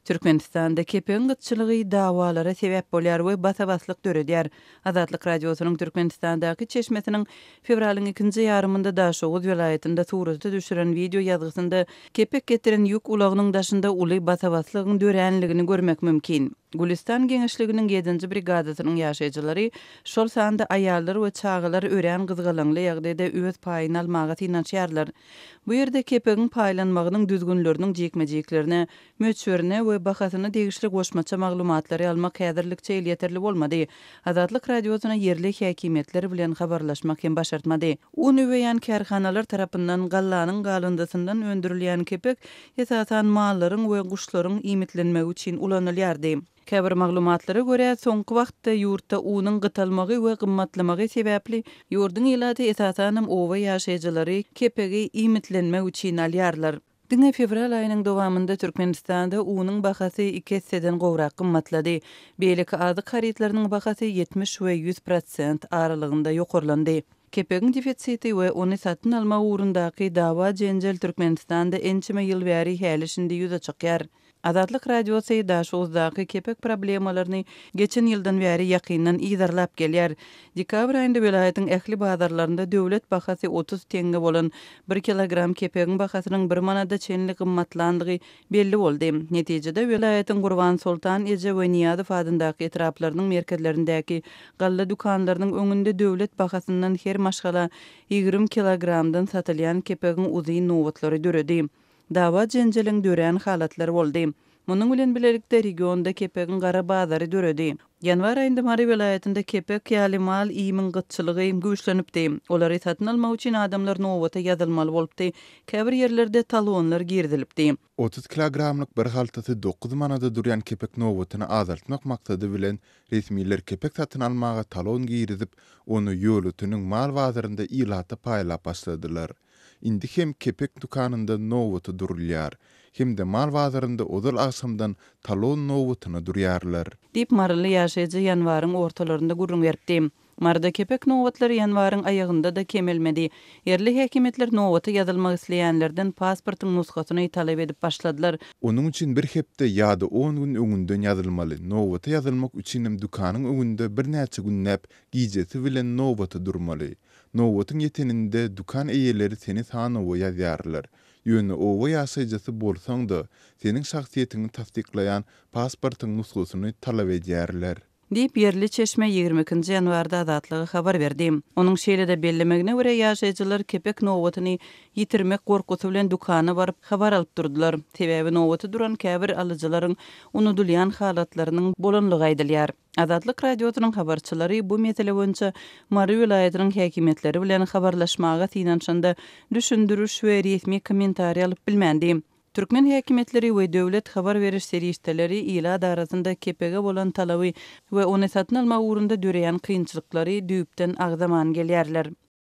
Türkmenistanda kepegiň gytçylygy dawalara sebäp bolýar we basa-baslyk döredýär. Azatlyk Radiosynyň Türkmenistandaky çeşmesiniň fewralyň ikinji ýarymynda Daşoguz welaýatynda surata düşüren wideo ýazgysynda kepek getiren ýük ulagynyň daşynda uly basa-baslygyň döränligini görmek mümkin. Gülüstan geňeşliginiň ýedinji brigadasynyň ýaşaýjylary, şol sanda aýallar we çagalar örän gyzgalaňly ýagdaýda öz paýyny almaga synanyşýarlar. Bu ýerde kepegiň paýlanmagynyň düzgünleriniň jikme-jiklerine, möçberine we bahasyna degişli goşmaça maglumatlary almak häzirlikçe elýeterli bolmady. Azatlyk Radiosyna ýerli häkimiýetler bilen habarlaşmak hem başartmady. Un üweýän kärhanalar tarapyndan gallanyň galyndysyndan öndürilýän kepek esasan mallaryň we guşlaryň iýmitlenmegi üçin ulanylýardy. Käbir maglumatlara görä, soňky wagtda ýurtda unuň gytalmagy we gymmatlamagy sebäpli, ýurduň ilaty, esasanam oba ýaşaýjylary kepegi iýmitlenmek üçin alýarlar. Diňe fewral aýynyň dowamynda Türkmenistanda unuň bahasy iki esseden gowrak gymmatlady. Beýleki azyk harytlarynyň bahasy 70 we 100 prosent aralygynda ýokarlandy. Kepegiň defisiti we ony satyn almak ugrundaky dawa-jenjel Türkmenistanda ençeme ýyl bäri häli-şindi ýüze çykýar. Azatlyk Radiosy Daşoguzdaky kepek problemalaryny geçen ýyldan bäri ýakyndan yzarlap gelýär. Dekabr aýynda welaýatyň ähli bazarlarynda döwlet bahasy 30 teňňe bolan bir kilogram kepegiň bahasynyň bir manada çenli gymmatlandygy belli boldy. Netijede, welaýatyň Gurbansoltan eje we Nyýazow adyndaky etraplarynyň merkezlerindäki galla dükanlarynyň öňünde döwlet bahasyndan her maşgala 20 kilogramdan satylýan kepegiň uzyn nobatlary döredi. Dawa-jenjeliň dörän halatlary boldy. Munuň bilen bilelikde, regionda kepegiň gara bazary döredi. Ýanwar aýynda Mary welaýatynda kepek ýaly mal iýmiň gytçylygy güýçlenipdi. Olary satyn almak üçin adamlar nobata ýazylmaly bolupdy. Käbir ýerlerde talonlar girizilipdi. 30 kilogramlyk bir haltasy dokuz manada durýan kepek nobatyny azaltmak maksady bilen, resmiler kepek satyn almaga talon girizip, ony Ýolöteniň mal bazarynda ilata paýlap başladylar. Indi hem kepek dükanynda nobata durulýar, hem-de mal bazarynda ozal agşamdan talon nobatyna durýarlar. Diýip, maryly ýaşaýjy ýanwaryň ortalarynda gürrüň beripdi. Maryda kepek nobatlary ýanwaryň aýagynda-da kemelmedi. Ýerli häkimiýetler nobata ýazylmak isleýänlerden pasportyň nusgasyny talap edip başladylar. Onuň üçin bir hepde ýa-da on gün öňünden ýazylmaly. Nobata ýazylmak üçinem dükanyň öňünde birnäçe günläp, gijesi bilen nobata durmaly. Nobatyň ýeteninde dükan eýeleri seni sanawa ýazýarlar. Ýöne oba ýaşaýjysy bolsaň-da, seniň şahsyýetiňi tassyklaýan pasportyň nusgasyny talap edýärler. Diýip, ýerli çeşme 22 nji ýanwarda Azatlyga habar berdi. Onuň şeýle-de bellemegine görä, ýaşaýjylar kepek nobatyny ýitirmek gorkusy bilen dükana baryp, habar alyp durdular. Sebäbi nobata duran käbir alyjylaryň unudylýan halatlarynyň bolanlygy aýdylýar. Azatlyk Radiosynyň habarçylary bu mesele boýunça Mary welaýatynyň häkimiýetleri bilen habarlaşmaga synanyşanda düşündiriş we resmi kommentariý alyp bilmändi. Türkmen häkimiýetleri we döwlet habar beriş serişdeleri ilat arasynda kepege bolan talaby we ony satyn almak ugrunda döreýän kynçylyklary düýpden agzaman gelýärler.